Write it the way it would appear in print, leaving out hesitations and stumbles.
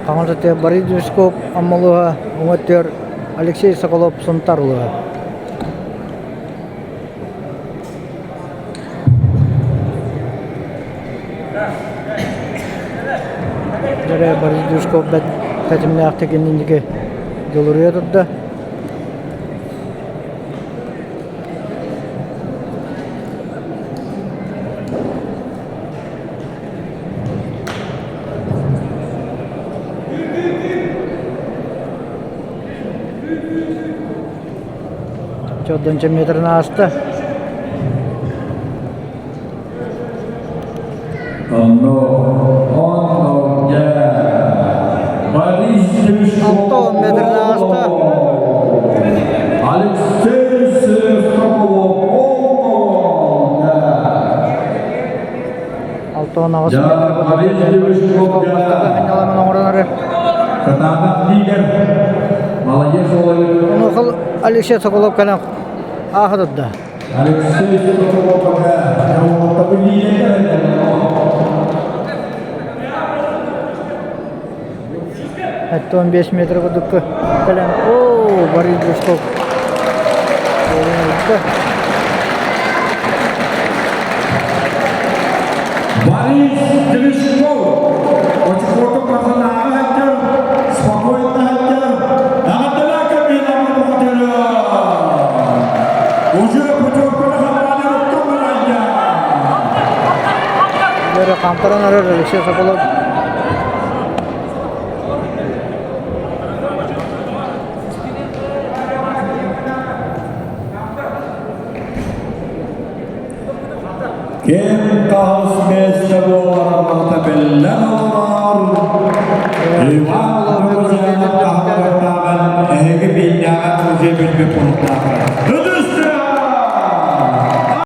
Хаҥас Борис Дюшков Аммалыга, уҥа өттүгэр Алексей Соколов Сунтар улууһа. Дьэ, Борис Дюшков бэрт тэтимнээхтик инники дьулуруйа турда. Чордонча метрын ааста. Онно, онно, дьэ, Борис Антон метрын ааста. Алексей Соколов, 68 метр Кытаанах лидер. Молодец, Онуоха Алексей Соколов кэлэн ааха турда. Алексей Соколов 15 метр курдук кэлэн оо Борис Глушков Борис Глушков очкотун басынааҕы сылдьар, спокойно сылдьар, эҕэрдэлээ кэбиһин бухатыры! Уже путевканы хамааны оттон барайда! Хаамтаран эрэр Алексей Соколов. Ким хаһыс миэстэ буолара биллэн олорор. Иван Мурзанов таһымыгартааҕын эһиги биирдээҕи музей билбит курдуктаахтар.